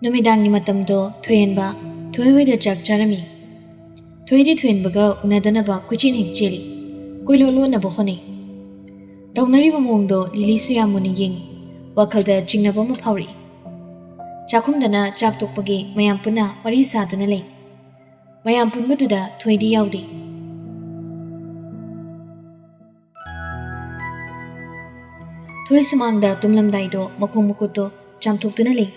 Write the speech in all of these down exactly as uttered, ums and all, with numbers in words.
ꯅꯨꯃꯤꯗꯥꯡꯒꯤ ꯃꯇꯝꯗꯣ ꯊꯣꯏꯍꯦꯟꯕ ꯊꯣꯏ ꯍꯣꯏꯗ ꯆꯥꯛ ꯆꯥꯔꯝꯃꯤ꯫ ꯊꯣꯏꯗꯤ ꯊꯣꯏꯍꯦꯟꯕꯒ ꯎꯅꯗꯅꯕ ꯀꯣꯏꯆꯦꯟ ꯍꯦꯛ ꯆꯦꯜꯂꯤ꯫ ꯀꯣꯏꯂꯣ ꯂꯣꯟꯅꯕ ꯍꯣꯠꯅꯩ꯫ ꯇꯧꯅꯔꯤꯕ ꯃꯑꯣꯡꯗꯣ ꯂꯤꯂꯤꯁꯨ ꯌꯥꯝ ꯃꯨꯟꯅ ꯌꯦꯡꯉꯤ꯫ ꯋꯥꯈꯜꯗ ꯆꯤꯡꯅꯕ ꯑꯃ ꯐꯥꯎꯔꯛꯏ꯫ ꯆꯥꯛꯈꯨꯝꯗꯅ ꯆꯥꯛ ꯇꯣꯛꯄꯒꯤ ꯃꯌꯥꯝ ꯄꯨꯟꯅ ꯋꯥꯔꯤ ꯁꯥꯗꯨꯅ ꯂꯩ꯫ ꯃꯌꯥꯝ ꯄꯨꯟꯕꯗꯨꯗ ꯊꯣꯏꯗꯤ ꯌꯥꯎꯗꯦ꯫ ꯊꯣꯏ ꯁꯨꯃꯥꯡꯗ ꯇꯨꯝꯂꯝꯗꯥꯏꯗꯣ ꯃꯈꯣꯡ ꯃꯈꯨꯠꯇꯣ ꯆꯥꯝꯊꯣꯛꯇꯨꯅ ꯂꯩ꯫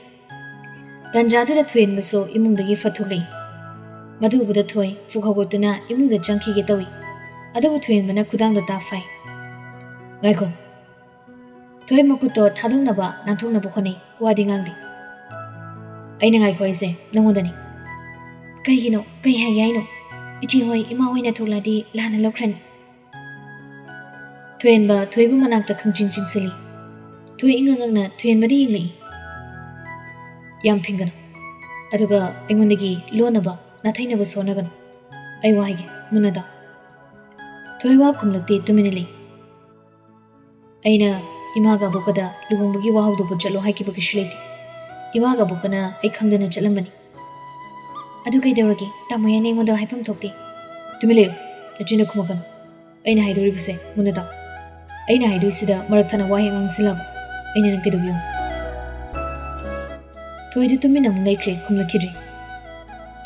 ꯇꯟꯖꯥꯗꯨꯗ ꯊꯣꯏꯍꯦꯟꯕꯁꯨ ꯏꯃꯨꯡꯗꯒꯤ ꯐꯠ ꯊꯣꯛꯂꯛꯏ꯫ ꯃꯗꯨ ꯎꯕꯗ ꯊꯣꯏ ꯐꯨꯛ ꯍꯧꯒꯠꯇꯨꯅ ꯏꯃꯨꯡꯗ ꯆꯪꯈꯤꯒꯦ ꯇꯧꯏ꯫ ꯑꯗꯨꯕꯨ ꯊꯣꯏꯍꯦꯟꯕꯅ ꯈꯨꯗꯥꯡꯗ ꯇꯥ ꯐꯥꯏ꯫ "ꯉꯥꯏꯈꯣ꯫" ꯊꯣꯏ ꯃꯈꯨꯠꯇꯣ ꯊꯥꯗꯣꯛꯅꯕ ꯅꯥꯟꯊꯣꯛꯅꯕ ꯍꯣꯠꯅꯩ, ꯋꯥꯗꯤ ꯉꯥꯡꯗꯦ꯫ "ꯑꯩꯅ ꯉꯥꯏꯈꯣ ꯍꯥꯏꯁꯦ ꯅꯪꯉꯣꯟꯗꯅꯤ꯫" "ꯀꯩꯒꯤꯅꯣ? ꯀꯩ ꯍꯥꯏꯒꯦ ꯍꯥꯏꯅꯣ? ꯏꯆꯦ ꯍꯣꯏ, ꯏꯃꯥ ꯍꯣꯏꯅ ꯊꯣꯛꯂꯛꯑꯗꯤ ꯂꯥꯟꯅ ꯂꯧꯈ꯭ꯔꯅꯤ꯫" ꯊꯣꯏꯍꯦꯟꯕ ꯊꯣꯏꯕꯨ ꯃꯅꯥꯛꯇ ꯈꯪꯆꯤꯡ ꯆꯤꯡꯁꯤꯜꯂꯤ꯫ ꯊꯣꯏ ꯏꯉꯛ ꯉꯛꯅ ꯊꯣꯏꯍꯦꯟꯕꯗ ꯌꯦꯡꯂꯛꯏ꯫ "ꯌꯥꯝ ꯐꯤꯡꯒꯅꯨ꯫ ꯑꯗꯨꯒ ꯑꯩꯉꯣꯟꯗꯒꯤ ꯂꯣꯟꯅꯕ ꯅꯥꯊꯩꯅꯕꯁꯨ ꯍꯣꯠꯅꯒꯅꯨ꯫ ꯑꯩ ꯋꯥ ꯍꯥꯏꯒꯦ, ꯃꯨꯟꯅ ꯇꯥꯎ꯫" ꯊꯣꯏ ꯋꯥ ꯈꯨꯝꯂꯛꯇꯦ, ꯇꯨꯃꯤꯟꯅ ꯂꯩ꯫ "ꯑꯩꯅ ꯏꯃꯥꯒ ꯑꯕꯣꯛꯀꯗ ꯂꯨꯍꯣꯡꯕꯒꯤ ꯋꯥꯍꯧꯗꯨꯕꯨ ꯆꯠꯂꯣ ꯍꯥꯏꯈꯤꯕ ꯀꯩꯁꯨ ꯂꯩꯇꯦ꯫ ꯏꯃꯥꯒ ꯑꯕꯣꯛꯀꯅ ꯑꯩ ꯈꯪꯗꯅ ꯆꯠꯂꯝꯕꯅꯤ꯫" "ꯑꯗꯨ ꯀꯩꯗꯧꯔꯒꯦ? ꯇꯥꯃꯣ ꯌꯥꯏꯅ ꯑꯩꯉꯣꯟꯗ ꯍꯥꯏꯐꯝ ꯊꯣꯛꯇꯦ꯫" "ꯇꯨꯃꯤꯟ ꯂꯩꯌꯨ꯫ ꯅꯆꯤꯟꯗ ꯈꯨꯝꯃꯛꯀꯅꯨ꯫ ꯑꯩꯅ ꯍꯥꯏꯗꯣꯔꯤꯕꯁꯦ ꯃꯨꯟꯅ ꯇꯥꯎ꯫ ꯑꯩꯅ ꯍꯥꯏꯗꯣꯏꯁꯤꯗ ꯃꯔꯛ ꯊꯠꯅ ꯋꯥ ꯍꯦꯛ ꯉꯥꯡꯁꯤꯜꯂꯕ ꯑꯩꯅ ꯅꯪ ꯀꯩꯗꯧꯒꯦ ꯌꯦꯡꯉꯨ꯫" ꯊꯣꯏꯗꯨ ꯇꯨꯃꯤꯟꯅ ꯑꯃꯨꯛ ꯂꯩꯈ꯭ꯔꯦ, ꯈꯨꯝꯂꯛꯈꯤꯗ꯭ꯔꯦ꯫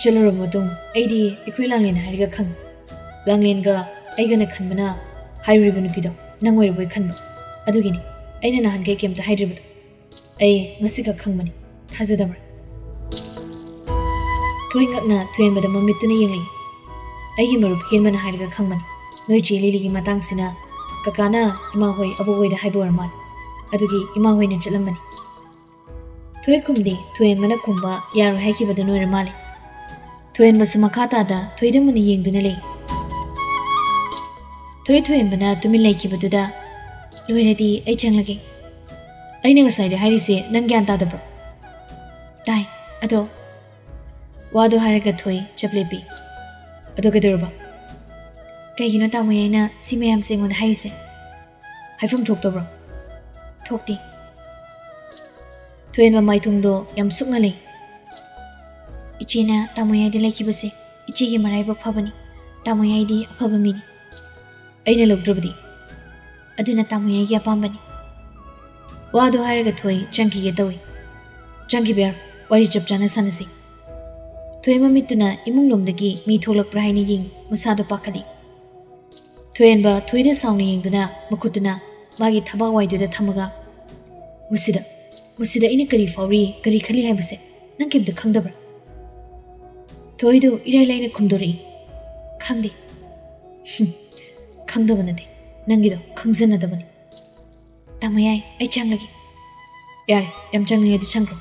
ꯆꯠꯂꯨꯔꯕ ꯃꯇꯨꯡ ꯑꯩꯗꯤ ꯑꯩꯈꯣꯏ ꯂꯥꯡꯂꯦꯟ ꯍꯥꯏꯔꯒ ꯈꯪꯉꯤ꯫ ꯂꯥꯡꯂꯦꯟꯒ ꯑꯩꯒꯅ ꯈꯟꯕꯅ ꯍꯥꯏꯔꯨꯔꯤꯕ ꯅꯨꯄꯤꯗꯣ ꯅꯪ ꯑꯣꯏꯔꯕꯣꯏ ꯈꯟꯕ꯫ ꯑꯗꯨꯒꯤꯅꯤ ꯑꯩꯅ ꯅꯍꯥꯟꯈꯩ ꯀꯩꯝꯇ ꯍꯥꯏꯗ꯭ꯔꯤꯕꯗꯣ꯫ ꯑꯩ ꯉꯁꯤꯈꯛ ꯈꯪꯕꯅꯤ꯫ ꯊꯥꯖꯗꯕ꯭ꯔꯥ? ꯊꯣꯏ ꯉꯛꯅ ꯊꯣꯏꯍꯦꯟꯕꯗ ꯃꯃꯤꯠꯇꯨꯅ ꯌꯦꯡꯂꯛꯏ꯫ "ꯑꯩꯒꯤ ꯃꯔꯨꯞ ꯍꯦꯟꯕꯅ ꯍꯥꯏꯔꯒ ꯈꯪꯕꯅꯤ꯫ ꯅꯣꯏ ꯆꯦ ꯂꯤꯂꯤꯒꯤ ꯃꯇꯥꯡꯁꯤꯅ ꯀꯀꯥꯅ ꯏꯃꯥ ꯍꯣꯏ ꯑꯕꯣꯛ ꯍꯣꯏꯗ ꯍꯥꯏꯕ ꯑꯣꯏꯔ ꯃꯥꯜꯂꯦ꯫ ꯑꯗꯨꯒꯤ ꯏꯃꯥ ꯍꯣꯏꯅ ꯆꯠꯂꯝꯕꯅꯤ꯫" ꯊꯣꯏ ꯈꯨꯝꯗꯦ꯫ ꯊꯣꯏꯍꯦꯟꯕꯅ ꯈꯨꯝꯕ ꯌꯥꯔꯣꯏ ꯍꯥꯏꯈꯤꯕꯗꯨꯅ ꯑꯣꯏꯔ ꯃꯥꯜꯂꯦ꯫ ꯊꯣꯏꯍꯦꯟꯕꯁꯨ ꯃꯈꯥ ꯇꯥꯗ ꯊꯣꯏꯗ ꯃꯨꯟꯅ ꯌꯦꯡꯗꯨꯅ ꯂꯩ꯫ ꯊꯣꯏ ꯊꯣꯏꯍꯦꯟꯕꯅ ꯇꯨꯃꯤꯟ ꯂꯩꯈꯤꯕꯗꯨꯗ, "ꯂꯣꯏꯔꯗꯤ ꯑꯩ ꯆꯪꯂꯒꯦ꯫" "ꯑꯩꯅ ꯉꯁꯥꯏꯗ ꯍꯥꯏꯔꯤꯁꯦ ꯅꯪ ꯒ꯭ꯌꯥꯟ ꯇꯥꯗꯕ꯭ꯔꯣ?" "ꯇꯥꯏ, ꯑꯗꯣ꯫" ꯋꯥꯗꯣ ꯍꯥꯏꯔꯒ ꯊꯣꯏ ꯆꯞ ꯂꯦꯞꯄꯤ꯫ "ꯑꯗꯣ ꯀꯩꯗꯧꯔꯕ? ꯀꯩꯒꯤꯅꯣ ꯇꯥꯃꯣ ꯌꯥꯏꯅ ꯁꯤ ꯃꯌꯥꯝꯁꯦ ꯑꯩꯉꯣꯟꯗ ꯍꯥꯏꯔꯤꯁꯦ? ꯍꯥꯏꯐꯝ ꯊꯣꯛꯇꯕ꯭ꯔꯣ?" "ꯊꯣꯛꯇꯦ꯫" ꯊꯣꯏꯍꯦꯟꯕ ꯃꯥꯏꯊꯣꯡꯗꯣ ꯌꯥꯝ ꯁꯨꯛꯅ ꯂꯩ꯫ ꯏꯆꯦꯅ ꯇꯥꯃꯣ ꯌꯥꯏꯗ ꯂꯩꯈꯤꯕꯁꯦ ꯏꯆꯦꯒꯤ ꯃꯔꯥꯏꯕꯛ ꯐꯕꯅꯤ꯫ ꯇꯥꯃꯣ ꯌꯥꯏꯗꯤ ꯑꯐꯕ ꯃꯤꯅꯤ꯫ ꯑꯩꯅ ꯂꯧꯗ꯭ꯔꯕꯗꯤ? ꯑꯗꯨꯅ ꯇꯥꯃꯣ ꯌꯥꯏꯒꯤ ꯑꯄꯥꯝꯕꯅꯤ꯫ ꯋꯥꯗꯣ ꯍꯥꯏꯔꯒ ꯊꯣꯏ ꯆꯪꯈꯤꯒꯦ ꯇꯧꯏ꯫ ꯆꯪꯈꯤꯕ ꯌꯥꯔꯣꯏ, ꯋꯥꯔꯤ ꯆꯞ ꯆꯥꯅ ꯁꯥꯟꯅꯁꯤ꯫ ꯊꯣꯏ ꯃꯃꯤꯠꯇꯨꯅ ꯏꯃꯨꯡ ꯂꯣꯝꯗꯒꯤ ꯃꯤ ꯊꯣꯛꯂꯛꯄ꯭ꯔꯥ ꯍꯥꯏꯅ ꯌꯦꯡꯏ, ꯃꯁꯥꯗꯣ ꯄꯥꯈꯠꯂꯤ꯫ ꯊꯣꯏꯍꯦꯟꯕ ꯊꯣꯏꯗ ꯁꯥꯎꯅ ꯌꯦꯡꯗꯨꯅ ꯃꯈꯨꯠꯇꯨꯅ ꯃꯥꯒꯤ ꯊꯕꯥꯛ ꯋꯥꯏꯗꯨꯗ ꯊꯝꯃꯒ, "ꯃꯁꯤꯗ, ꯃꯁꯤꯗ ꯑꯩꯅ ꯀꯔꯤ ꯐꯥꯎꯔꯤ, ꯀꯔꯤ ꯈꯜꯂꯤ ꯍꯥꯏꯕꯁꯦ ꯅꯪ ꯀꯩꯝꯇ ꯈꯪꯗꯕ꯭ꯔꯥ?" ꯊꯣꯏꯗꯨ ꯏꯔꯥꯏ ꯂꯥꯏꯅ ꯈꯨꯝꯗꯣꯔꯛꯏ, "ꯈꯪꯗꯦ꯫" "ꯍꯨꯝ, ꯈꯪꯗꯕ ꯅꯠꯇꯦ, ꯅꯪꯒꯤꯗꯣ ꯈꯪꯖꯟꯅꯗꯕꯅꯤ꯫ ꯇꯥꯃꯣ ꯌꯥꯏ, ꯑꯩ ꯆꯪꯂꯒꯦ꯫" "ꯌꯥꯔꯦ, ꯌꯥꯝ ꯆꯪꯅꯤꯡꯉꯗꯤ ꯆꯪꯈ꯭ꯔꯣ꯫"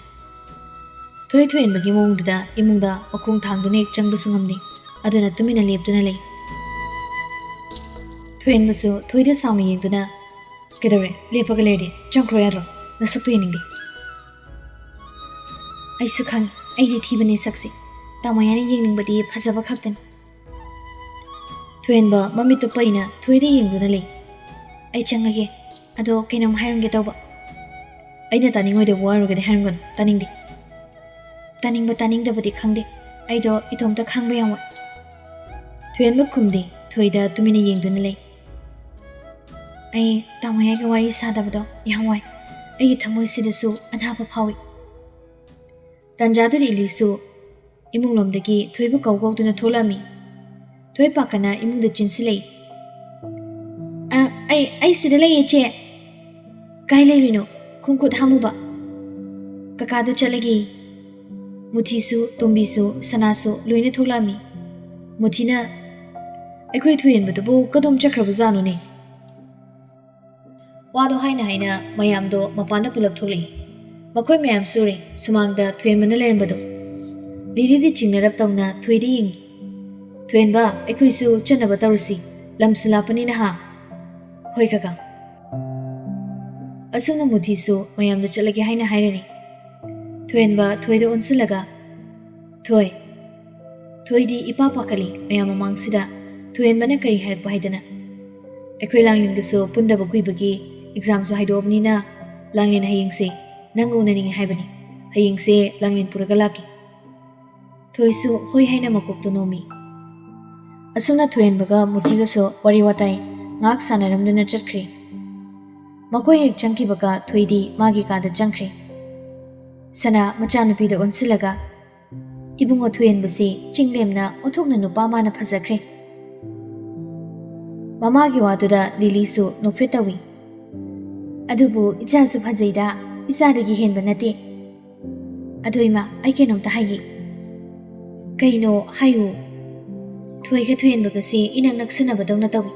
ꯊꯣꯏ ꯊꯣꯏꯍꯦꯟꯕꯒꯤ ꯃꯑꯣꯡꯗꯨꯗ ꯏꯃꯨꯡꯗ ꯃꯈꯣꯡ ꯊꯥꯡꯗꯨꯅ ꯍꯦꯛ ꯆꯪꯕꯁꯨ ꯉꯝꯗꯦ꯫ ꯑꯗꯨꯅ ꯇꯨꯃꯤꯟꯅ ꯂꯦꯞꯇꯨꯅ ꯂꯩ꯫ ꯊꯣꯏꯍꯦꯟꯕꯁꯨ ꯊꯣꯏꯗ ꯁꯥꯎꯅ ꯌꯦꯡꯗꯨꯅ, "ꯀꯩꯗꯧꯔꯦ? ꯂꯦꯞꯄꯒ ꯂꯩꯔꯗꯤ ꯆꯪꯈ꯭ꯔꯣ ꯌꯥꯗ꯭ꯔꯣ? ꯅꯁꯛꯇꯣ ꯌꯦꯡꯅꯤꯡꯗꯦ꯫" "ꯑꯩꯁꯨ ꯈꯪꯉꯤ, ꯑꯩꯗꯤ ꯊꯤꯕꯅꯦ ꯁꯛꯁꯦ꯫ ꯇꯥꯃꯣ ꯌꯥꯏꯅ ꯌꯦꯡꯅꯤꯡꯕꯗꯤ ꯐꯖꯕ ꯈꯛꯇꯅꯤ꯫" ꯊꯣꯏꯍꯦꯟꯕ ꯃꯃꯤꯠꯇꯨ ꯄꯩꯅ ꯊꯣꯏꯗ ꯌꯦꯡꯗꯨꯅ ꯂꯩ꯫ "ꯑꯩ ꯆꯪꯉꯒꯦ꯫ ꯑꯗꯣ ꯀꯩꯅꯣꯝ ꯍꯥꯏꯔꯝꯒꯦ ꯇꯧꯕ꯫" "ꯑꯩꯅ ꯇꯥꯅꯤꯡꯉꯣꯏꯗꯕ ꯋꯥ ꯑꯣꯏꯔꯒꯗꯤ ꯍꯥꯏꯔꯝꯒꯅꯨ, ꯇꯥꯅꯤꯡꯗꯦ꯫" "ꯇꯥꯅꯤꯡꯕ ꯇꯥꯅꯤꯡꯗꯕꯗꯤ ꯈꯪꯗꯦ, ꯑꯩꯗꯣ ꯏꯇꯣꯝꯇ ꯈꯥꯡꯕ ꯌꯥꯝ ꯋꯥꯏ꯫" ꯊꯣꯏꯍꯦꯟꯕ ꯈꯨꯝꯗꯦ, ꯊꯣꯏꯗ ꯇꯨꯃꯤꯟꯅ ꯌꯦꯡꯗꯨꯅ ꯂꯩ꯫ "ꯑꯩ ꯇꯥꯃꯣ ꯌꯥꯏꯒ ꯋꯥꯔꯤ ꯁꯥꯗꯕꯗꯣ ꯌꯥꯝ ꯋꯥꯏ꯫ ꯑꯩꯒꯤ ꯊꯃꯣꯏꯁꯤꯗꯁꯨ ꯑꯅꯥꯕ ꯐꯥꯎꯏ꯫" ꯇꯥꯟꯖꯥꯗꯨꯗ ꯏꯂꯤꯁꯨ ꯏꯃꯨꯡꯂꯣꯝꯗꯒꯤ ꯊꯣꯏꯕꯨ ꯀꯧ ꯀꯧꯗꯨꯅ ꯊꯣꯛꯂꯛꯑꯝꯃꯤ꯫ ꯊꯣꯏ ꯄꯥꯈꯠꯅ ꯏꯃꯨꯡꯗ ꯆꯦꯟꯁꯤꯜꯂꯛꯏ꯫ "ꯑ, ꯑꯩ, ꯑꯩ ꯁꯤꯗ ꯂꯩꯌꯦ, ꯆꯦ꯫" "ꯀꯥꯏ ꯂꯩꯔꯨꯏꯅꯣ? ꯈꯣꯡ ꯈꯨꯠ ꯍꯥꯝꯃꯨꯕ꯫" "ꯀꯀꯥꯗꯣ ꯆꯠꯂꯒꯦ꯫" ꯃꯨꯊꯤꯁꯨ, ꯇꯣꯝꯕꯤꯁꯨ, ꯁꯅꯥꯁꯨ ꯂꯣꯏꯅ ꯊꯣꯛꯂꯛꯑꯝꯃꯤ꯫ ꯃꯨꯊꯤꯅ, "ꯑꯩꯈꯣꯏ ꯊꯣꯏꯍꯦꯟꯕꯗꯨꯕꯨ ꯀꯗꯣꯝ ꯆꯠꯈ꯭ꯔꯕꯖꯥꯠꯅꯣꯅꯦ?" ꯋꯥꯗꯣ ꯍꯥꯏꯅ ꯍꯥꯏꯅ ꯃꯌꯥꯝꯗꯣ ꯃꯄꯥꯟꯗ ꯄꯨꯂꯞ ꯊꯣꯛꯂꯛꯏ꯫ ꯃꯈꯣꯏ ꯃꯌꯥꯝ ꯁꯨꯔꯦ ꯁꯨꯃꯥꯡꯗ ꯊꯣꯏꯍꯦꯟꯕꯅ ꯂꯩꯔꯝꯕꯗꯣ꯫ ꯂꯤꯂꯤꯗꯤ ꯆꯤꯡꯅꯔꯞ ꯇꯧꯅ ꯊꯣꯏꯗ ꯌꯦꯡꯉꯤ꯫ "ꯊꯣꯏꯍꯦꯟꯕ, ꯑꯩꯈꯣꯏꯁꯨ ꯆꯠꯅꯕ ꯇꯧꯔꯁꯤ, ꯂꯝꯁꯨ ꯂꯥꯞꯄꯅꯤꯅ ꯍꯥ?" "ꯍꯣꯏ ꯀꯀꯥ꯫" ꯑꯁꯨꯝꯅ ꯃꯨꯊꯤꯁꯨ ꯃꯌꯥꯝꯗ ꯆꯠꯂꯒꯦ ꯍꯥꯏꯅ ꯍꯥꯏꯔꯅꯤ꯫ ꯊꯣꯏꯍꯦꯟꯕ ꯊꯣꯏꯗ ꯑꯣꯟꯁꯤꯜꯂꯒ, "ꯊꯣꯏ꯫" ꯊꯣꯏꯗꯤ ꯏꯄꯥ ꯄꯥꯈꯠꯂꯤ ꯃꯌꯥꯝ ꯃꯃꯥꯡꯁꯤꯗ ꯊꯣꯏꯍꯦꯟꯕꯅ ꯀꯔꯤ ꯍꯥꯏꯔꯛꯄ ꯍꯥꯏꯗꯅ꯫ "ꯑꯩꯈꯣꯏ ꯂꯥꯡꯂꯦꯟꯒꯁꯨ ꯄꯨꯟꯗꯕ ꯀꯨꯏꯕꯒꯤ ꯑꯦꯛꯖꯥꯝꯁꯨ ꯍꯥꯏꯗꯣꯛꯑꯕꯅꯤꯅ ꯂꯥꯡꯂꯦꯟ ꯍꯌꯦꯡꯁꯦ ꯅꯪꯒ ꯎꯅꯅꯤꯡꯉꯤ ꯍꯥꯏꯕꯅꯤ꯫ ꯍꯌꯦꯡꯁꯦ ꯂꯥꯡꯂꯦꯟ ꯄꯨꯔꯒ ꯂꯥꯛꯀꯦ꯫" ꯊꯣꯏꯁꯨ ꯍꯣꯏ ꯍꯥꯏꯅ ꯃꯀꯣꯛꯇꯨ ꯅꯣꯝꯃꯤ꯫ ꯑꯁꯨꯝꯅ ꯊꯣꯏꯍꯦꯟꯕꯒ ꯃꯨꯊꯤꯒꯁꯨ ꯋꯥꯔꯤ ꯋꯥꯇꯥꯏ ꯉꯥꯏꯍꯥꯛ ꯁꯥꯟꯅꯔꯝꯗꯨꯅ ꯆꯠꯈ꯭ꯔꯦ꯫ ꯃꯈꯣꯏ ꯍꯦꯛ ꯆꯪꯈꯤꯕꯒ ꯊꯣꯏꯗꯤ ꯃꯥꯒꯤ ꯀꯥꯗ ꯆꯪꯈ꯭ꯔꯦ꯫ ꯁꯅꯥ ꯃꯆꯥꯅꯨꯄꯤꯗ ꯑꯣꯟꯁꯤꯜꯂꯒ, "ꯏꯕꯨꯡꯉꯣ, ꯊꯣꯏꯍꯦꯟꯕꯁꯤ ꯆꯤꯡꯂꯦꯝꯅ ꯑꯣꯟꯊꯣꯛꯅ ꯅꯨꯄꯥ ꯃꯥꯅ ꯐꯖꯈ꯭ꯔꯦ꯫ ꯃꯃꯥꯒꯤ ꯋꯥꯗꯨꯗ ꯂꯤꯂꯤꯁꯨ ꯅꯣꯛꯐꯦꯠ ꯇꯧꯏ꯫ ꯑꯗꯨꯕꯨ ꯏꯆꯥꯁꯨ ꯐꯖꯩꯗ, ꯏꯆꯥꯗꯒꯤ ꯍꯦꯟꯕ ꯅꯠꯇꯦ꯫ ꯑꯗꯣ ꯏꯃꯥ, ꯑꯩ ꯀꯩꯅꯣꯝꯇ ꯍꯥꯏꯒꯦ꯫" "ꯀꯩꯅꯣ? ꯍꯥꯏꯌꯨ꯫" "ꯊꯣꯏꯒ ꯊꯣꯏꯍꯦꯟꯕꯒꯁꯦ ꯏꯅꯛ ꯅꯛꯁꯟꯅꯕꯗꯧꯅ ꯇꯧꯏ꯫"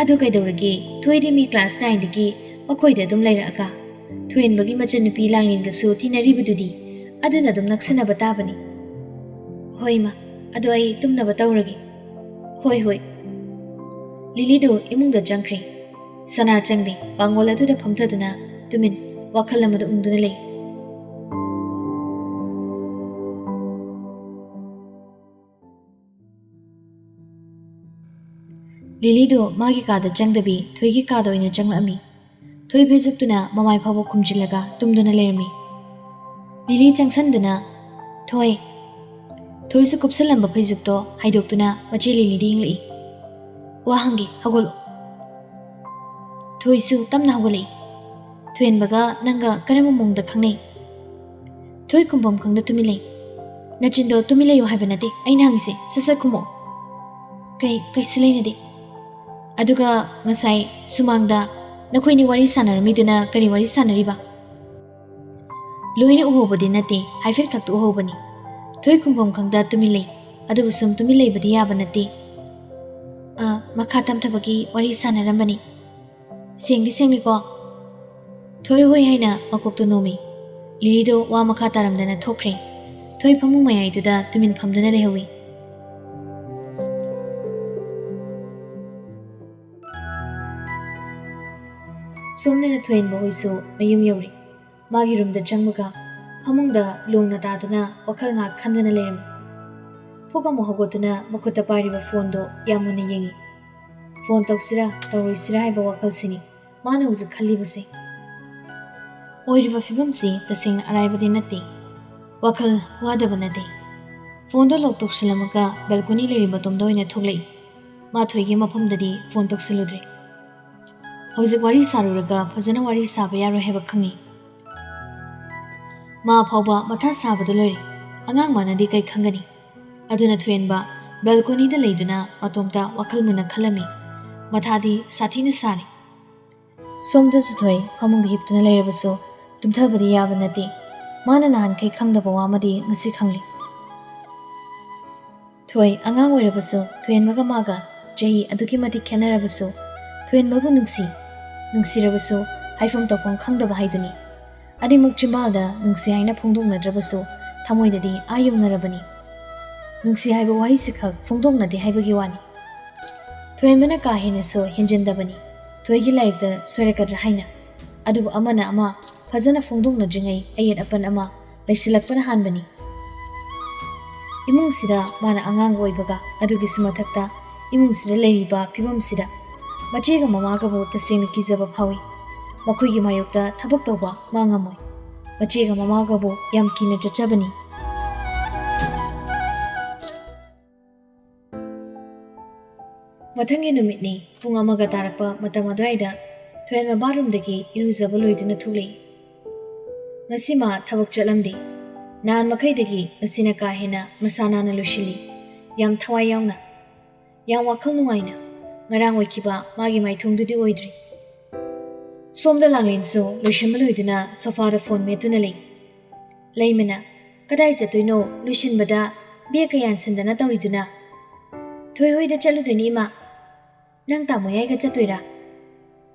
"ꯑꯗꯨ ꯀꯩꯗꯧꯔꯒꯦ? ꯊꯣꯏꯗꯤ ꯃꯤ ꯀ꯭ꯂꯥꯁ ꯅꯥꯏꯟꯗꯒꯤ ꯃꯈꯣꯏꯗ ꯑꯗꯨꯝ ꯂꯩꯔꯛꯑꯒ, ꯊꯣꯏꯍꯦꯟꯕꯒꯤ ꯃꯆꯟꯅꯨꯄꯤ ꯂꯥꯡꯂꯦꯟꯒꯁꯨ ꯇꯤꯟꯅꯔꯤꯕꯗꯨꯗꯤ, ꯑꯗꯨꯅ ꯑꯗꯨꯝ ꯅꯛꯁꯟꯅꯕ ꯇꯥꯕꯅꯤ꯫" "ꯍꯣꯏ ꯏꯃꯥ, ꯑꯗꯣ ꯑꯩ ꯇꯨꯝꯅꯕ ꯇꯧꯔꯒꯦ꯫" "ꯍꯣꯏ, ꯍꯣꯏ꯫" ꯂꯤꯂꯤꯗꯨ ꯏꯃꯨꯡꯗ ꯆꯪꯈ꯭ꯔꯦ꯫ ꯁꯅꯥ ꯆꯪꯗꯦ꯫ ꯄꯥꯡꯒꯣꯜ ꯑꯗꯨꯗ ꯐꯝꯊꯗꯨꯅ ꯇꯨꯃꯤꯟ ꯋꯥꯈꯜ ꯑꯃꯗ ꯎꯪꯗꯨꯅ ꯂꯩ꯫ ꯂꯤꯂꯤꯗꯨ ꯃꯥꯒꯤ ꯀꯥꯗ ꯆꯪꯗꯕꯤ ꯊꯣꯏꯒꯤ ꯀꯥꯗ ꯑꯣꯏꯅ ꯆꯪꯂꯛꯑꯝꯃꯤ꯫ ꯊꯣꯏ ꯐꯩꯖꯨꯞꯇꯨꯅ ꯃꯃꯥꯏ ꯐꯥꯎꯕ ꯈꯨꯝꯖꯤꯜꯂꯒ ꯇꯨꯝꯗꯨꯅ ꯂꯩꯔꯝꯃꯤ꯫ ꯂꯤꯂꯤ ꯆꯪꯁꯟꯗꯨꯅ, "ꯊꯣꯏ꯫" ꯊꯣꯏꯁꯨ ꯀꯨꯞꯁꯜꯂꯝꯕ ꯐꯩꯖꯨꯞꯇꯣ ꯍꯥꯏꯗꯣꯛꯇꯨꯅ ꯃꯆꯦ ꯂꯤꯂꯤꯗ ꯌꯦꯡꯂꯛꯏ꯫ "ꯋꯥ ꯍꯪꯒꯦ, ꯍꯧꯒꯠꯂꯣ꯫" ꯊꯣꯏꯁꯨ ꯇꯞꯅ ꯍꯧꯒꯠꯂꯛꯏ꯫ "ꯊꯣꯏꯍꯦꯟꯕꯒ ꯅꯪꯒ ꯀꯔꯝꯕ ꯃꯑꯣꯡꯗ ꯈꯪꯅꯩ?" ꯊꯣꯏ ꯈꯨꯝꯐꯝ ꯈꯪꯗ ꯇꯨꯃꯤꯟ ꯂꯩ꯫ "ꯅꯆꯤꯟꯗꯣ ꯇꯨꯃꯤꯟ ꯂꯩꯌꯨ ꯍꯥꯏꯕ ꯅꯠꯇꯦ ꯑꯩꯅ ꯍꯪꯉꯤꯁꯦ, ꯁꯠ ꯁꯠ ꯈꯨꯝꯃꯛꯑꯣ꯫" "ꯀꯩ, ꯀꯩꯁꯨ ꯂꯩꯅꯗꯦ꯫" "ꯑꯗꯨꯒ ꯉꯁꯥꯏ ꯁꯨꯃꯥꯡꯗ ꯅꯈꯣꯏꯅꯤ ꯋꯥꯔꯤ ꯁꯥꯟꯅꯔꯝꯃꯤꯗꯨꯅ ꯀꯔꯤ ꯋꯥꯔꯤ ꯁꯥꯟꯅꯔꯤꯕ?" "ꯂꯣꯏꯅ ꯎꯍꯧꯕꯗꯤ ꯅꯠꯇꯦ, ꯍꯥꯏꯐꯦꯠ ꯈꯛꯇ ꯎꯍꯧꯕꯅꯤ꯫" ꯊꯣꯏ ꯈꯨꯝꯐꯝ ꯈꯪꯗ ꯇꯨꯃꯤꯟ ꯂꯩ꯫ ꯑꯗꯨꯕꯨ ꯁꯨꯝ ꯇꯨꯃꯤꯟ ꯂꯩꯕꯗꯤ ꯌꯥꯕ ꯅꯠꯇꯦ꯫ "ꯑ, ꯃꯈꯥ ꯇꯝꯊꯕꯒꯤ ꯋꯥꯔꯤ ꯁꯥꯟꯅꯔꯝꯕꯅꯤ꯫ ꯁꯦꯡꯗꯤ ꯁꯦꯡꯂꯤꯀꯣ?" ꯊꯣꯏ ꯍꯣꯏ ꯍꯥꯏꯅ ꯃꯀꯣꯛꯇꯨ ꯅꯣꯝꯃꯤ꯫ ꯂꯤꯂꯤꯗꯣ ꯋꯥ ꯃꯈꯥ ꯇꯥꯔꯝꯗꯅ ꯊꯣꯛꯈ꯭ꯔꯦ꯫ ꯊꯣꯏ ꯐꯃꯨꯡ ꯃꯌꯥꯏꯗꯨꯗ ꯇꯨꯃꯤꯟ ꯐꯝꯗꯨꯅ ꯂꯩꯍꯧꯏ꯫ ꯁꯣꯝꯗꯅ ꯊꯣꯏꯍꯦꯟꯕ ꯍꯣꯏꯁꯨ ꯃꯌꯨꯝ ꯌꯧꯔꯦ꯫ ꯃꯥꯒꯤ ꯔꯨꯝꯗ ꯆꯪꯕꯒ ꯐꯃꯨꯡꯗ ꯂꯣꯡꯅ ꯇꯥꯗꯨꯅ ꯋꯥꯈꯜ ꯉꯥꯏꯍꯥꯛ ꯈꯟꯗꯨꯅ ꯂꯩꯔꯝꯃꯤ꯫ ꯐꯨꯛ ꯑꯃꯨꯛ ꯍꯧꯒꯠꯇꯨꯅ ꯃꯈꯨꯠꯇ ꯄꯥꯏꯔꯤꯕ ꯐꯣꯟꯗꯣ ꯌꯥꯝ ꯃꯨꯟꯅ ꯌꯦꯡꯉꯤ꯫ ꯐꯣꯟ ꯇꯧꯁꯤꯔꯥ ꯇꯧꯔꯣꯏꯁꯤꯔꯥ ꯍꯥꯏꯕ ꯋꯥꯈꯜꯁꯤꯅꯤ ꯃꯥꯅ ꯍꯧꯖꯤꯛ ꯈꯜꯂꯤꯕꯁꯦ꯫ ꯑꯣꯏꯔꯤꯕ ꯐꯤꯕꯝꯁꯤ ꯇꯁꯦꯡꯅ ꯑꯔꯥꯏꯕꯗꯤ ꯅꯠꯇꯦ꯫ ꯋꯥꯈꯜ ꯋꯥꯗꯕ ꯅꯠꯇꯦ꯫ ꯐꯣꯟꯗꯣ ꯂꯣꯛ ꯇꯧꯁꯤꯜꯂꯝꯃꯒ ꯕꯦꯜꯀꯣꯅꯤ ꯂꯩꯔꯤꯕ ꯇꯣꯝꯗ ꯑꯣꯏꯅ ꯊꯣꯛꯂꯛꯏ꯫ ꯃꯥ ꯊꯣꯏꯒꯤ ꯃꯐꯝꯗꯗꯤ ꯐꯣꯟ ꯇꯧꯁꯤꯜꯂꯨꯗ꯭ꯔꯦ꯫ ꯍꯧꯖꯤꯛ ꯋꯥꯔꯤ ꯁꯥꯔꯨꯔꯒ ꯐꯖꯅ ꯋꯥꯔꯤ ꯁꯥꯕ ꯌꯥꯔꯣꯏ ꯍꯥꯏꯕ ꯈꯪꯉꯤ꯫ ꯃꯥ ꯐꯥꯎꯕ ꯃꯊꯥ ꯁꯥꯕꯗ ꯂꯣꯏꯔꯦ꯫ ꯑꯉꯥꯡ ꯃꯥꯅꯗꯤ ꯀꯩ ꯈꯪꯒꯅꯤ? ꯑꯗꯨꯅ ꯊꯣꯏꯍꯟꯕ ꯕꯦꯜꯀꯣꯅꯤꯗ ꯂꯩꯗꯨꯅ ꯃꯇꯣꯝꯇ ꯋꯥꯈꯜ ꯃꯨꯟꯅ ꯈꯜꯂꯝꯃꯤ꯫ ꯃꯊꯥꯗꯤ ꯁꯥꯊꯤꯅ ꯁꯥꯔꯤ꯫ ꯁꯣꯝꯗꯁꯨ ꯊꯣꯏ ꯐꯃꯨꯡꯗ ꯍꯤꯞꯇꯨꯅ ꯂꯩꯔꯕꯁꯨ ꯇꯨꯝꯊꯕꯗꯤ ꯌꯥꯕ ꯅꯠꯇꯦ꯫ ꯃꯥꯅ ꯅꯍꯥꯟꯈꯩ ꯈꯪꯗꯕ ꯋꯥ ꯑꯃꯗꯤ ꯉꯁꯤ ꯈꯪꯂꯤ꯫ ꯊꯣꯏ ꯑꯉꯥꯡ ꯑꯣꯏꯔꯕꯁꯨ ꯊꯣꯏꯍꯟꯕꯒ ꯃꯥꯒ ꯆꯍꯤ ꯑꯗꯨꯛꯀꯤ ꯃꯇꯤꯛ ꯈꯦꯠꯅꯔꯕꯁꯨ ꯊꯣꯏꯍꯟꯕꯕꯨ ꯅꯨꯡꯁꯤ꯫ ꯅꯨꯡꯁꯤꯔꯕꯁꯨ ꯍꯥꯏꯐꯝ ꯇꯧꯐꯝ ꯈꯪꯗꯕ ꯍꯥꯏꯗꯨꯅꯤ꯫ ꯑꯅꯤꯃꯛ ꯆꯤꯝꯕꯥꯜꯗ ꯅꯨꯡꯁꯤ ꯍꯥꯏꯅ ꯐꯣꯡꯗꯣꯛꯅꯗ꯭ꯔꯕꯁꯨ ꯊꯃꯣꯏꯗꯗꯤ ꯑꯥ ꯌꯧꯅꯔꯕꯅꯤ꯫ ꯅꯨꯡꯁꯤ ꯍꯥꯏꯕ ꯋꯥꯍꯩꯁꯤꯈꯛ ꯐꯣꯡꯗꯣꯛꯅꯗꯦ ꯍꯥꯏꯕꯒꯤ ꯋꯥꯅꯤ꯫ ꯊꯣꯏꯍꯟꯕꯅ ꯀꯥ ꯍꯦꯟꯅꯁꯨ ꯍꯦꯟꯖꯤꯟꯗꯕꯅꯤ꯫ ꯊꯣꯏꯒꯤ ꯂꯥꯏꯔꯤꯛꯇ ꯁꯣꯏꯔꯛꯀꯗ꯭ꯔꯥ ꯍꯥꯏꯅ꯫ ꯑꯗꯨꯕꯨ ꯑꯃꯅ ꯑꯃ ꯐꯖꯅ ꯐꯣꯡꯗꯣꯛꯅꯗ꯭ꯔꯤꯉꯩ ꯑꯌꯦꯠ ꯑꯄꯟ ꯑꯃ ꯂꯩꯁꯤꯜꯂꯛꯄꯅ ꯍꯥꯟꯕꯅꯤ꯫ ꯏꯃꯨꯡꯁꯤꯗ ꯃꯥꯅ ꯑꯉꯥꯡ ꯑꯣꯏꯕꯒ ꯑꯗꯨꯒꯤꯁꯨ ꯃꯊꯛꯇ ꯏꯃꯨꯡꯁꯤꯗ ꯂꯩꯔꯤꯕ ꯐꯤꯕꯝꯁꯤꯗ ꯃꯆꯦꯒ ꯃꯃꯥꯒꯕꯨ ꯇꯁꯦꯡꯅ ꯀꯤꯖꯕ ꯐꯥꯎꯏ꯫ ꯃꯈꯣꯏꯒꯤ ꯃꯥꯌꯣꯛꯇ ꯊꯕꯛ ꯇꯧꯕ ꯃꯥ ꯉꯝꯃꯣꯏ꯫ ꯃꯆꯦꯒ ꯃꯃꯥꯒꯕꯨ ꯌꯥꯝ ꯀꯤꯅ ꯆꯠꯆꯕꯅꯤ꯫ ꯃꯊꯪꯒꯤ ꯅꯨꯃꯤꯠꯅꯤ꯫ ꯄꯨꯡ ꯑꯃꯒ ꯇꯥꯔꯛꯄ ꯃꯇꯝ ꯑꯗꯨꯋꯥꯏꯗ ꯊꯣꯏꯍꯟꯕ ꯕꯥꯠꯔꯨꯝꯗꯒꯤ ꯏꯔꯨꯖꯕ ꯂꯣꯏꯗꯨꯅ ꯊꯣꯛꯂꯛꯏ꯫ ꯉꯁꯤ ꯃꯥ ꯊꯕꯛ ꯆꯠꯂꯝꯗꯦ꯫ ꯅꯍꯥꯟ ꯃꯈꯩꯗꯒꯤ ꯉꯁꯤꯅ ꯀꯥ ꯍꯦꯟꯅ ꯃꯁꯥ ꯅꯥꯟꯅ ꯂꯣꯏꯁꯤꯜꯂꯤ꯫ ꯌꯥꯝ ꯊꯋꯥꯏ ꯌꯥꯎꯅ, ꯌꯥꯝ ꯋꯥꯈꯜ ꯅꯨꯡꯉꯥꯏꯅ꯫ ꯉꯔꯥꯡ ꯑꯣꯏꯈꯤꯕ ꯃꯥꯒꯤ ꯃꯥꯏꯊꯣꯡꯗꯨꯗꯤ ꯑꯣꯏꯗ꯭ꯔꯤ꯫ ꯁꯣꯝꯗ ꯂꯥꯡꯂꯦꯟꯁꯨ ꯂꯣꯏꯁꯤꯟꯕ ꯂꯣꯏꯗꯨꯅ ꯁꯣꯐꯥꯗ ꯐꯣꯟ ꯃꯦꯠꯇꯨꯅ ꯂꯩ꯫ ꯂꯩꯃꯅ, "ꯀꯗꯥꯏ ꯆꯠꯇꯣꯏꯅꯣ? ꯂꯣꯏꯁꯤꯟꯕꯗ ꯕꯦꯒꯀ ꯌꯥꯟꯁꯤꯟꯗꯅ ꯇꯧꯔꯤꯗꯨꯅ?" "ꯊꯣꯏ ꯍꯣꯏꯗ ꯆꯠꯂꯨꯗꯣꯏꯅꯤ, ꯏꯃꯥ꯫ ꯅꯪ ꯇꯥꯃꯣ ꯌꯥꯏꯒ ꯆꯠꯇꯣꯏꯔꯥ?"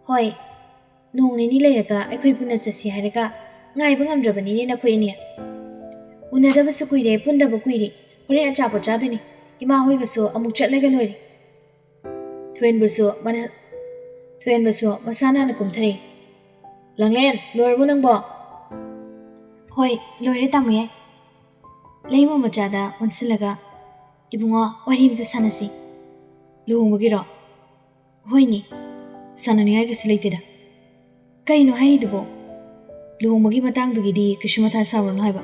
"ꯍꯣꯏ, ꯅꯣꯡ ꯅꯤꯅꯤ ꯂꯩꯔꯒ ꯑꯩꯈꯣꯏ ꯄꯨꯟꯅ ꯆꯠꯁꯤ ꯍꯥꯏꯔꯒ ꯉꯥꯏꯕ ꯉꯝꯗ꯭ꯔꯕꯅꯤꯅꯦ ꯅꯈꯣꯏ ꯑꯅꯤ꯫ ꯎꯅꯗꯕꯁꯨ ꯀꯨꯏꯔꯦ, ꯄꯨꯟꯗꯕ ꯀꯨꯏꯔꯦ꯫ ꯍꯣꯔꯦꯟ ꯑꯆꯥꯄꯣꯠ ꯆꯥꯗꯣꯏꯅꯤ꯫ ꯏꯃꯥ ꯍꯣꯏꯒꯁꯨ ꯑꯃꯨꯛ ꯆꯠꯂꯒ ꯂꯣꯏꯔꯦ꯫" ꯊꯣꯏꯍꯟꯕꯁꯨ ꯃꯅ-, ꯊꯣꯏꯍꯟꯕꯁꯨ ꯃꯁꯥ ꯅꯥꯟꯅ ꯀꯨꯝꯊꯔꯛꯏ꯫ "ꯂꯥꯡꯂꯦꯟ, ꯂꯣꯏꯔꯕꯣ ꯅꯪꯕꯣ?" "ꯍꯣꯏ, ꯂꯣꯏꯔꯦ ꯇꯥꯃꯣ ꯌꯥꯏ꯫" ꯂꯩꯃ ꯃꯆꯥꯗ ꯑꯣꯟꯁꯤꯜꯂꯒ, "ꯏꯕꯨꯡꯉꯣ, ꯋꯥꯔꯤ ꯑꯝꯇ ꯁꯥꯟꯅꯁꯤ꯫" "ꯂꯨꯍꯣꯡꯕꯒꯤꯔꯣ?" "ꯍꯣꯏꯅꯦ, ꯁꯥꯟꯅꯅꯤꯡꯉꯥꯏ ꯀꯩꯁꯨ ꯂꯩꯇꯦꯗ꯫" "ꯀꯩꯅꯣ ꯍꯥꯏꯔꯤꯗꯨꯕꯣ?" "ꯂꯨꯍꯣꯡꯕꯒꯤ ꯃꯇꯥꯡꯗꯨꯒꯤꯗꯤ ꯀꯩꯁꯨ ꯃꯊꯥ ꯁꯥꯔꯨꯅꯨ ꯍꯥꯏꯕ꯫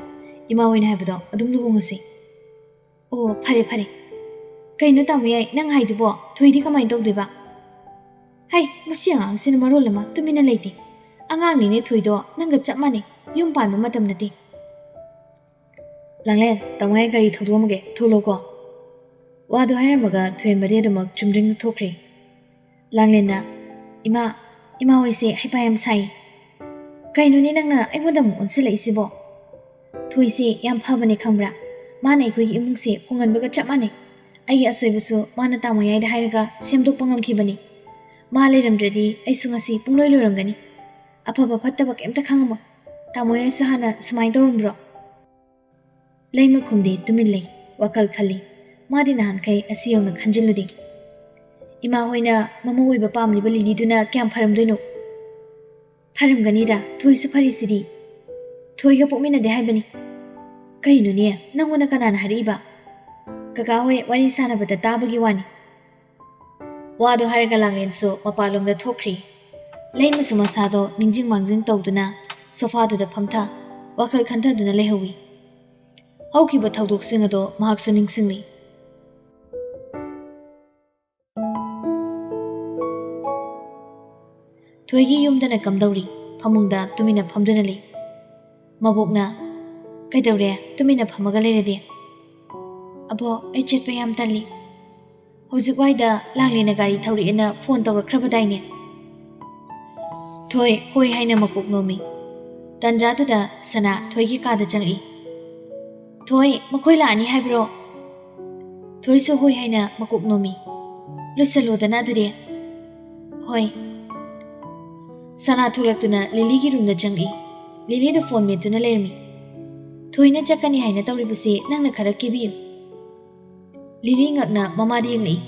ꯏꯃꯥ ꯍꯣꯏꯅ ꯍꯥꯏꯕꯗꯣ ꯑꯗꯨꯝ ꯂꯨꯍꯣꯡꯉꯁꯤ꯫" ꯑꯣ, ꯐꯔꯦ ꯐꯔꯦ꯫ ꯀꯩꯅꯣ ꯇꯥꯃꯣ ꯌꯥꯏ, ꯅꯪ ꯍꯥꯏꯗꯨꯕꯣ? ꯊꯣꯏꯗꯤ ꯀꯃꯥꯏꯅ ꯇꯧꯗꯣꯏꯕ? ꯍꯩ, ꯃꯁꯤ ꯑꯉꯥꯡꯁꯤꯅ ꯃꯔꯣꯜ ꯑꯃ ꯇꯨꯃꯤꯟꯅ ꯂꯩꯇꯦ꯫ ꯑꯉꯥꯡꯅꯤꯅꯦ ꯊꯣꯏꯗꯣ, ꯅꯪꯒ ꯆꯞ ꯃꯥꯟꯅꯩ꯫ ꯌꯨꯝ ꯄꯥꯟꯕ ꯃꯇꯝ ꯅꯠꯇꯦ꯫ ꯂꯥꯡꯂꯦꯟ, ꯇꯥꯃꯣ ꯌꯥꯏ ꯒꯥꯔꯤ ꯊꯧꯗꯣꯛꯑꯝꯃꯒꯦ, ꯊꯣꯛꯂꯛꯑꯣꯀꯣ꯫ ꯋꯥꯗꯣ ꯍꯥꯏꯔꯝꯃꯒ ꯊꯣꯏꯍꯦꯟꯕꯗꯤ ꯑꯗꯨꯃꯛ ꯆꯨꯝꯗ꯭ꯔꯤꯡꯅ ꯊꯣꯛꯈ꯭ꯔꯦ꯫ ꯂꯥꯡꯂꯦꯟꯅ, "ꯏꯃꯥ, ꯏꯃꯥ ꯍꯣꯏꯁꯦ ꯍꯩꯄꯥ ꯌꯥꯝ ꯁꯥꯏ꯫ ꯀꯩꯅꯣꯅꯦ ꯅꯪꯅ ꯑꯩꯉꯣꯟꯗ ꯑꯃꯨꯛ ꯑꯣꯟꯁꯤꯜꯂꯛꯏꯁꯤꯕꯣ? ꯊꯣꯏꯁꯦ ꯌꯥꯝ ꯐꯕꯅꯦ ꯈꯪꯕ꯭ꯔꯥ? ꯃꯥꯅ ꯑꯩꯈꯣꯏꯒꯤ ꯏꯃꯨꯡꯁꯦ ꯍꯣꯡꯍꯟꯕꯒ ꯆꯞ ꯃꯥꯟꯅꯩ꯫ ꯑꯩꯒꯤ ꯑꯁꯣꯏꯕꯁꯨ ꯃꯥꯅ ꯇꯥꯃꯣ ꯌꯥꯏꯗ ꯍꯥꯏꯔꯒ ꯁꯦꯝꯗꯣꯛꯄ ꯉꯝꯈꯤꯕꯅꯤ꯫ ꯃꯥ ꯂꯩꯔꯝꯗ꯭ꯔꯗꯤ ꯑꯩꯁꯨ ꯉꯁꯤ ꯄꯨꯡꯂꯣꯏ ꯂꯣꯏꯔꯝꯒꯅꯤ꯫ ꯑꯐꯕ ꯐꯠꯇꯕ ꯀꯩꯝꯇ ꯈꯪꯉꯝꯃꯣꯏ꯫ ꯇꯥꯃꯣ ꯌꯥꯏꯁꯨ ꯍꯥꯟꯅ ꯁꯨꯃꯥꯏꯅ ꯇꯧꯔꯝꯕ꯭ꯔꯣ?" ꯂꯩꯃ ꯈꯨꯝꯗꯦ, ꯇꯨꯃꯤꯟ ꯂꯩ꯫ ꯋꯥꯈꯜ ꯈꯜꯂꯤ꯫ ꯃꯥꯗꯤ ꯅꯍꯥꯟꯈꯩ ꯑꯁꯤ ꯌꯧꯅ ꯈꯟꯖꯤꯜꯂꯨꯗꯦ꯫ ꯏꯃꯥ ꯍꯣꯏꯅ ꯃꯃꯧ ꯑꯣꯏꯕ ꯄꯥꯝꯂꯤꯕ ꯂꯤꯂꯤꯗꯨꯅ ꯀꯌꯥꯝ ꯐꯔꯝꯗꯣꯏꯅꯣ? ꯐꯔꯝꯒꯅꯤꯗ, ꯊꯣꯏꯁꯨ ꯐꯔꯤꯁꯤꯗꯤ꯫ ꯊꯣꯏꯒ ꯄꯣꯛꯃꯤꯟꯅꯗꯦ ꯍꯥꯏꯕꯅꯤ꯫ ꯀꯩꯅꯣꯅꯦ, ꯅꯪꯉꯣꯟꯗ ꯀꯅꯥꯅ ꯍꯥꯏꯔꯛꯏꯕ? ꯀꯀꯥ ꯍꯣꯏ ꯋꯥꯔꯤ ꯁꯥꯟꯅꯕꯗ ꯇꯥꯕꯒꯤ ꯋꯥꯅꯤ꯫ ꯋꯥꯗꯣ ꯍꯥꯏꯔꯒ ꯂꯥꯡꯂꯦꯟꯁꯨ ꯃꯄꯥꯟꯂꯣꯝꯗ ꯊꯣꯛꯈ꯭ꯔꯤ꯫ ꯂꯩꯃꯁꯨ ꯃꯁꯥꯗꯣ ꯅꯤꯡꯖꯤꯡ ꯃꯥꯡꯖꯤꯡ ꯇꯧꯗꯨꯅ ꯁꯣꯐꯥꯗꯨꯗ ꯐꯝꯊ, ꯋꯥꯈꯜ ꯈꯟꯊꯗꯨꯅ ꯂꯩꯍꯧꯏ꯫ ꯍꯧꯈꯤꯕ ꯊꯧꯗꯣꯛꯁꯤꯡ ꯑꯗꯣ ꯃꯍꯥꯛꯁꯨ ꯅꯤꯡꯁꯤꯡꯂꯤ꯫ ꯊꯣꯏꯒꯤ ꯌꯨꯝꯗꯅ ꯀꯝꯗꯧꯔꯤ? ꯐꯃꯨꯡꯗ ꯇꯨꯃꯤꯟꯅ ꯐꯝꯗꯨꯅ ꯂꯩ꯫ ꯃꯕꯣꯛꯅ, "ꯀꯩꯗꯧꯔꯦ ꯇꯨꯃꯤꯟꯅ ꯐꯝꯃꯒ ꯂꯩꯔꯗꯤ?" "ꯑꯕꯣꯛ, ꯑꯩ ꯆꯠꯄ ꯌꯥꯝ ꯇꯜꯂꯤ꯫ ꯍꯧꯖꯤꯛ ꯋꯥꯏꯗ ꯂꯥꯡꯂꯦꯟꯅ ꯒꯥꯔꯤ ꯊꯧꯔꯛꯑꯦꯅ ꯐꯣꯟ ꯇꯧꯔꯛꯈ꯭ꯔꯕꯗꯥꯏꯅꯦ?" ꯊꯣꯏ ꯍꯣꯏ ꯍꯥꯏꯅ ꯃꯀꯣꯛ ꯅꯣꯝꯃꯤ꯫ ꯇꯟꯖꯥꯗꯨꯗ ꯁꯅꯥ ꯊꯣꯏꯒꯤ ꯀꯥꯗ ꯆꯪꯂꯛꯏ꯫ "ꯊꯣꯏ, ꯃꯈꯣꯏ ꯂꯥꯛꯑꯅꯤ ꯍꯥꯏꯕ꯭ꯔꯣ?" ꯊꯣꯏꯁꯨ ꯍꯣꯏ ꯍꯥꯏꯅ ꯃꯀꯣꯛ ꯅꯣꯝꯃꯤ꯫ "ꯂꯣꯏꯁꯜꯂꯣꯗꯅ ꯑꯗꯨꯗꯤ꯫" "ꯍꯣꯏ꯫" ꯁꯅꯥ ꯊꯣꯛꯂꯛꯇꯨꯅ ꯂꯤꯂꯤꯒꯤ ꯔꯨꯝꯗ ꯆꯪꯂꯛꯏ꯫ ꯂꯤꯂꯤꯗ ꯐꯣꯟ ꯃꯦꯠꯇꯨꯅ ꯂꯩꯔꯝꯃꯤ꯫ "ꯊꯣꯏꯅ ꯆꯠꯀꯅꯤ ꯍꯥꯏꯅ ꯇꯧꯔꯤꯕꯁꯦ ꯅꯪꯅ ꯈꯔ ꯀꯦꯕꯤꯌꯨ꯫" ꯂꯤꯂꯤ ꯉꯛꯅ ꯃꯃꯥꯗ ꯌꯦꯡꯂꯛꯏ꯫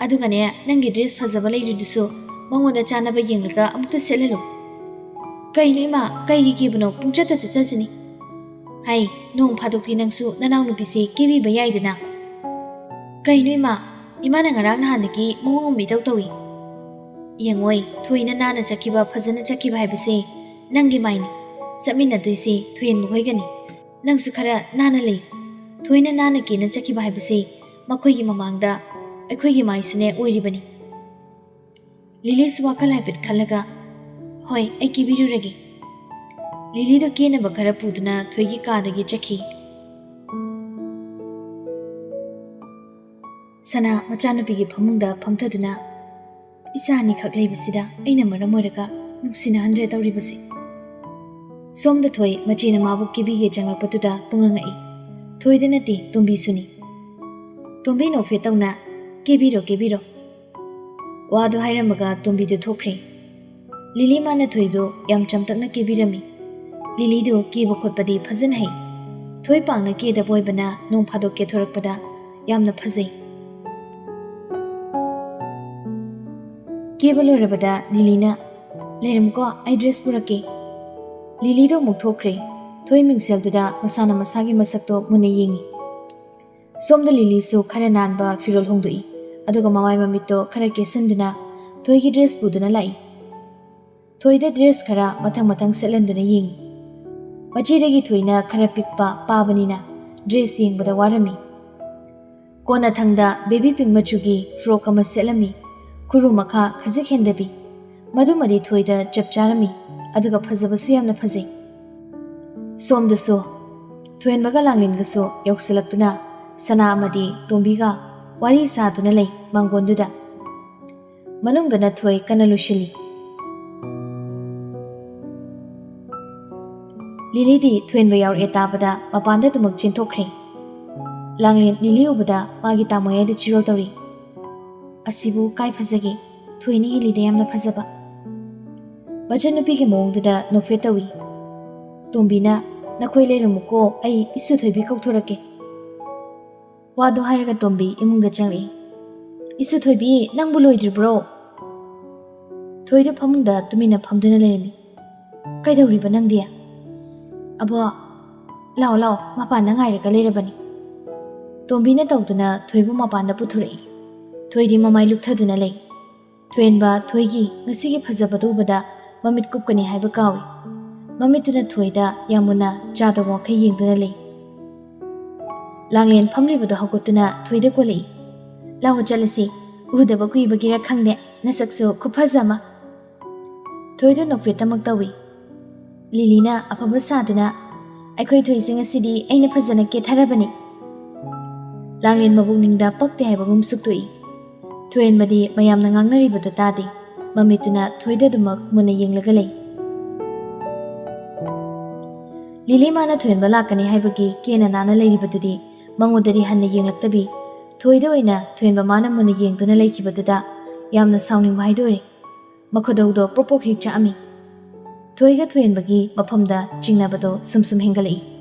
"ꯑꯗꯨꯒꯅꯦ, ꯅꯪꯒꯤ ꯗ꯭ꯔꯦꯁ ꯐꯖꯕ ꯂꯩꯔꯤꯗꯨꯁꯨ ꯃꯉꯣꯟꯗ ꯆꯥꯅꯕ ꯌꯦꯡꯂꯒ ꯑꯃꯨꯛꯇ ꯁꯦꯠꯍꯜꯂꯨ꯫" "ꯀꯩꯅꯣ ꯏꯃꯥ, ꯀꯩꯒꯤ ꯀꯦꯕꯅꯣ? ꯄꯨꯡꯆꯠꯇ ꯆꯠꯆꯁꯤꯅꯤ꯫" "ꯍꯥꯏ, ꯅꯣꯡ ꯐꯥꯗꯣꯛꯇꯤ ꯅꯪꯁꯨ ꯅꯅꯥꯎꯅꯨꯄꯤꯁꯦ ꯀꯦꯕꯤꯕ ꯌꯥꯏꯗꯅ꯫" "ꯀꯩꯅꯣ ꯏꯃꯥ, ꯏꯃꯥꯅ ꯉꯔꯥꯡ ꯅꯍꯥꯟꯗꯒꯤ ꯃꯑꯣꯡ ꯑꯃ ꯏꯇꯧ ꯇꯧꯏ꯫" "ꯌꯦꯡꯉꯣꯏ, ꯊꯣꯏꯅ ꯅꯥꯟꯅ ꯆꯠꯈꯤꯕ, ꯐꯖꯅ ꯆꯠꯈꯤꯕ ꯍꯥꯏꯕꯁꯦ ꯅꯪꯒꯤ ꯃꯥꯏꯅꯤ꯫ ꯆꯠꯃꯤꯟꯅꯗꯣꯏꯁꯦ ꯊꯣꯏꯍꯦꯟ ꯃꯈꯣꯏꯒꯅꯤ꯫ ꯅꯪꯁꯨ ꯈꯔ ꯅꯥꯟꯅ ꯂꯩ꯫" ꯊꯣꯏꯅ ꯅꯥꯟꯅ ꯀꯦꯅ ꯆꯠꯈꯤꯕ ꯍꯥꯏꯕꯁꯤ ꯃꯈꯣꯏꯒꯤ ꯃꯃꯥꯡꯗ ꯑꯩꯈꯣꯏꯒꯤ ꯃꯥꯏꯁꯨꯅꯦ ꯑꯣꯏꯔꯤꯕꯅꯤ꯫ ꯂꯤꯂꯤꯁꯨ ꯋꯥꯈꯜ ꯍꯥꯏꯐꯦꯠ ꯈꯜꯂꯒ, "ꯍꯣꯏ, ꯑꯩ ꯀꯦꯕꯤꯔꯨꯔꯒꯦ꯫" ꯂꯤꯂꯤꯗꯨ ꯀꯦꯅꯕ ꯈꯔ ꯄꯨꯗꯨꯅ ꯊꯣꯏꯒꯤ ꯀꯥꯗꯒꯤ ꯆꯠꯈꯤ꯫ ꯁꯅꯥ ꯃꯆꯥꯅꯨꯄꯤꯒꯤ ꯐꯃꯨꯡꯗ ꯐꯝꯊꯗꯨꯅ, "ꯏꯆꯥ ꯑꯅꯤꯈꯛ ꯂꯩꯕꯁꯤꯗ ꯑꯩꯅ ꯃꯔꯝ ꯑꯣꯏꯔꯒ ꯅꯨꯡꯁꯤꯅꯍꯟꯗ꯭ꯔꯦ ꯇꯧꯔꯤꯕꯁꯦ꯫" ꯁꯣꯝꯗ ꯊꯣꯏ ꯃꯆꯦꯅ ꯃꯥꯕꯨ ꯀꯦꯕꯤꯒꯦ ꯆꯪꯂꯛꯄꯗꯨꯗ ꯄꯨꯡꯉꯛ ꯉꯛꯏ꯫ ꯊꯣꯏꯗ ꯅꯠꯇꯦ, ꯇꯣꯝꯕꯤꯁꯨꯅꯤ꯫ ꯇꯣꯝꯕꯤ ꯅꯣꯛꯐꯦꯠ ꯇꯧꯅ, "ꯀꯦꯕꯤꯔꯣ, ꯀꯦꯕꯤꯔꯣ꯫" ꯋꯥꯗꯨ ꯍꯥꯏꯔꯝꯃꯒ ꯇꯣꯝꯕꯤꯗꯨ ꯊꯣꯛꯈ꯭ꯔꯦ꯫ ꯂꯤꯂꯤ ꯃꯥꯅ ꯊꯣꯏꯗꯨ ꯌꯥꯝ ꯆꯝꯇꯛꯅ ꯀꯦꯕꯤꯔꯝꯃꯤ꯫ ꯂꯤꯂꯤꯗꯨ ꯀꯦꯕ ꯈꯣꯠꯄꯗꯤ ꯐꯖꯅ ꯍꯩ꯫ ꯊꯣꯏ ꯄꯥꯛꯅ ꯀꯦꯗꯕ ꯑꯣꯏꯕꯅ ꯅꯣꯡ ꯐꯥꯗꯣꯛ ꯀꯦꯊꯣꯔꯛꯄꯗ ꯌꯥꯝꯅ ꯐꯖꯩ꯫ ꯀꯦꯕ ꯂꯣꯏꯔꯕꯗ ꯂꯤꯂꯤꯅ, "ꯂꯩꯔꯝꯃꯨꯀꯣ, ꯑꯩ ꯗ꯭ꯔꯦꯁ ꯄꯨꯔꯛꯀꯦ꯫" ꯂꯤꯂꯤꯗꯣ ꯑꯃꯨꯛ ꯊꯣꯛꯈ꯭ꯔꯦ꯫ ꯊꯣꯏ ꯃꯤꯡꯁꯦꯜꯗꯨꯗ ꯃꯁꯥꯅ ꯃꯁꯥꯒꯤ ꯃꯁꯛꯇꯣ ꯃꯨꯟꯅ ꯌꯦꯡꯉꯤ꯫ ꯁꯣꯝꯗ ꯂꯤꯂꯤꯁꯨ ꯈꯔ ꯅꯥꯟꯕ ꯐꯤꯔꯣꯜ ꯍꯣꯡꯗꯣꯛꯏ, ꯑꯗꯨꯒ ꯃꯃꯥꯏ ꯃꯃꯤꯠꯇꯣ ꯈꯔ ꯀꯦꯁꯤꯟꯗꯨꯅ ꯊꯣꯏꯒꯤ ꯗ꯭ꯔꯦꯁ ꯄꯨꯗꯨꯅ ꯂꯥꯛꯏ꯫ ꯊꯣꯏꯗ ꯗ꯭ꯔꯦꯁ ꯈꯔ ꯃꯊꯪ ꯃꯊꯪ ꯁꯦꯠꯍꯟꯗꯨꯅ ꯌꯦꯡꯉꯤ꯫ ꯃꯆꯦꯗꯒꯤ ꯊꯣꯏꯅ ꯈꯔ ꯄꯤꯛꯄ ꯄꯥꯕꯅꯤꯅ ꯗ꯭ꯔꯦꯁ ꯌꯦꯡꯕꯗ ꯋꯥꯔꯝꯃꯤ꯫ ꯀꯣꯟꯅꯊꯪꯗ ꯕꯦꯕꯤ ꯄꯤꯡ ꯃꯆꯨꯒꯤ ꯐ꯭ꯔꯣꯛ ꯑꯃ ꯁꯦꯠꯂꯝꯃꯤ, ꯈꯨꯔꯨ ꯃꯈꯥ ꯈꯖꯤꯛ ꯍꯦꯟꯗꯕꯤ꯫ ꯃꯗꯨꯃꯗꯤ ꯊꯣꯏꯗ ꯆꯞ ꯆꯥꯔꯝꯃꯤ, ꯑꯗꯨꯒ ꯐꯖꯕꯁꯨ ꯌꯥꯝꯅ ꯐꯖꯩ꯫ ꯁꯣꯝꯗꯁꯨ ꯊꯣꯏꯍꯦꯟꯕꯒ ꯂꯥꯡꯂꯦꯟꯒꯁꯨ ꯌꯧꯁꯤꯜꯂꯛꯇꯨꯅ ꯁꯅꯥ ꯑꯃꯗꯤ ꯇꯣꯝꯕꯤꯒ ꯋꯥꯔꯤ ꯁꯥꯗꯨꯅ ꯂꯩ ꯃꯥꯡꯒꯣꯟꯗꯨꯗ꯫ ꯃꯅꯨꯡꯗꯅ ꯊꯣꯏ ꯀꯟꯅ ꯂꯣꯏꯁꯤꯜꯂꯤ꯫ ꯂꯤꯂꯤꯗꯤ ꯊꯣꯏꯍꯦꯟꯕ ꯌꯥꯎꯔꯛꯑꯦ ꯇꯥꯕꯗ ꯃꯄꯥꯟꯗ ꯑꯗꯨꯃꯛ ꯆꯦꯟꯊꯣꯛꯈ꯭ꯔꯦ꯫ ꯂꯥꯡꯂꯦꯟ ꯂꯤꯂꯤ ꯎꯕꯗ ꯃꯥꯒꯤ ꯇꯥ ꯃꯌꯥꯏꯗ ꯆꯤꯔꯣꯜ ꯇꯧꯔꯤ꯫ "ꯑꯁꯤꯕꯨ ꯀꯥꯏ ꯐꯖꯒꯦ? ꯊꯣꯏꯅ ꯍꯦꯜꯂꯤꯗ ꯌꯥꯝꯅ ꯐꯖꯕ꯫" ꯃꯆꯟꯅꯨꯄꯤꯒꯤ ꯃꯑꯣꯡꯗꯨꯗ ꯅꯣꯛꯐꯦꯠ ꯇꯧꯏ꯫ ꯇꯣꯝꯕꯤꯅ, "ꯅꯈꯣꯏ ꯂꯩꯔꯝꯃꯨꯀꯣ, ꯑꯩ ꯏꯁꯨ ꯊꯣꯏꯕꯤ ꯀꯧꯊꯣꯔꯛꯀꯦ꯫" ꯋꯥꯗꯣ ꯍꯥꯏꯔꯒ ꯇꯣꯝꯕꯤ ꯏꯃꯨꯡꯗ ꯆꯪꯂꯛꯏ꯫ "ꯏꯁꯨ ꯊꯣꯏꯕꯤ, ꯅꯪꯕꯨ ꯂꯣꯏꯗ꯭ꯔꯤꯕ꯭ꯔꯣ?" ꯊꯣꯏꯗꯣ ꯐꯃꯨꯡꯗ ꯇꯨꯃꯤꯟꯅ ꯐꯝꯗꯨꯅ ꯂꯩꯔꯝꯃꯤ꯫ "ꯀꯩꯗꯧꯔꯤꯕ ꯅꯪꯗꯤ?" "ꯑꯕꯣ, ꯂꯥꯛꯑꯣ, ꯂꯥꯛꯑꯣ, ꯃꯄꯥꯟꯗ ꯉꯥꯏꯔꯒ ꯂꯩꯔꯕꯅꯤ꯫" ꯇꯣꯝꯕꯤꯅ ꯇꯧꯗꯨꯅ ꯊꯣꯏꯕꯨ ꯃꯄꯥꯟꯗ ꯄꯨꯊꯣꯔꯛꯏ꯫ ꯊꯣꯏꯗꯤ ꯃꯃꯥꯏ ꯂꯨꯞꯊꯗꯨꯅ ꯂꯩ꯫ ꯊꯣꯏꯍꯦꯟꯕ ꯊꯣꯏꯒꯤ ꯉꯁꯤꯒꯤ ꯐꯖꯕꯗꯨ ꯎꯕꯗ ꯃꯃꯤꯠ ꯀꯨꯞꯀꯅꯤ ꯍꯥꯏꯕ ꯀꯥꯎꯏ꯫ ꯃꯃꯤꯠꯇꯨꯅ ꯊꯣꯏꯗ ꯌꯥꯝ ꯃꯨꯟꯅ ꯆꯥꯗꯕ ꯋꯥꯈꯩ ꯌꯦꯡꯗꯨꯅ ꯂꯩ꯫ ꯂꯥꯡꯂꯦꯟ ꯐꯝꯂꯤꯕꯗꯣ ꯍꯧꯒꯠꯇꯨꯅ ꯊꯣꯏꯗ ꯀꯣꯜꯂꯛꯏ꯫ "ꯂꯥꯛꯑꯣ ꯆꯠꯂꯁꯤ, ꯎꯗꯕ ꯀꯨꯏꯕꯒꯤꯔ ꯈꯪꯗꯦ, ꯅꯁꯛꯁꯨ ꯈꯨꯐꯖ ꯑꯃ"꯫ ꯊꯣꯏꯗꯣ ꯅꯣꯛꯐꯦꯠꯇꯃꯛ ꯇꯧꯏ꯫ ꯂꯤꯂꯤꯅ ꯑꯐꯕ ꯁꯥꯗꯨꯅ, "ꯑꯩꯈꯣꯏ ꯊꯣꯏꯁꯦ ꯉꯁꯤꯗꯤ ꯑꯩꯅ ꯐꯖꯅ ꯀꯦꯊꯔꯕꯅꯤ"꯫ ꯂꯥꯡꯂꯦꯟ ꯃꯕꯨꯛꯅꯤꯡꯗ ꯄꯛꯇꯦ ꯍꯥꯏꯕꯒꯨꯝ ꯁꯨꯛꯇꯣꯛꯏ꯫ ꯊꯣꯏꯍꯦꯟꯕꯗꯤ ꯃꯌꯥꯝꯅ ꯉꯥꯡꯅꯔꯤꯕꯗꯨ ꯇꯥꯗꯦ꯫ ꯃꯃꯤꯠꯇꯨꯅ ꯊꯣꯏꯗ ꯑꯗꯨꯃꯛ ꯃꯨꯟꯅ ꯌꯦꯡꯂꯒ ꯂꯩ꯫ ꯂꯤꯂꯤ ꯃꯥꯅ ꯊꯣꯏꯍꯦꯟꯕ ꯂꯥꯛꯀꯅꯤ ꯍꯥꯏꯕꯒꯤ ꯀꯦꯅ ꯅꯥꯟꯅ ꯂꯩꯔꯤꯕꯗꯨꯗꯤ ꯃꯉꯣꯟꯗꯗꯤ ꯍꯟꯅ ꯌꯦꯡꯂꯛꯇꯕꯤ, ꯊꯣꯏꯗ ꯑꯣꯏꯅ ꯊꯣꯏꯍꯦꯟꯕ ꯃꯥꯅ ꯃꯨꯟꯅ ꯌꯦꯡꯗꯨꯅ ꯂꯩꯈꯤꯕꯗꯨꯗ ꯌꯥꯝꯅ ꯁꯥꯎꯅꯤꯡꯕ ꯍꯥꯏꯗꯣꯏꯔꯦ꯫ ꯃꯈꯨꯗꯧꯗꯣ ꯄ꯭ꯔꯣꯛ ꯄ꯭ꯔꯣꯛ ꯍꯦꯛ ꯆꯥꯛꯑꯝꯃꯤ꯫ ꯊꯣꯏꯒ ꯊꯣꯏꯍꯦꯟꯕꯒꯤ ꯃꯐꯝꯗ ꯆꯤꯡꯅꯕꯗꯣ ꯁꯨꯝ ꯁꯨꯝ ꯍꯦꯟꯒꯠꯂꯛꯏ꯫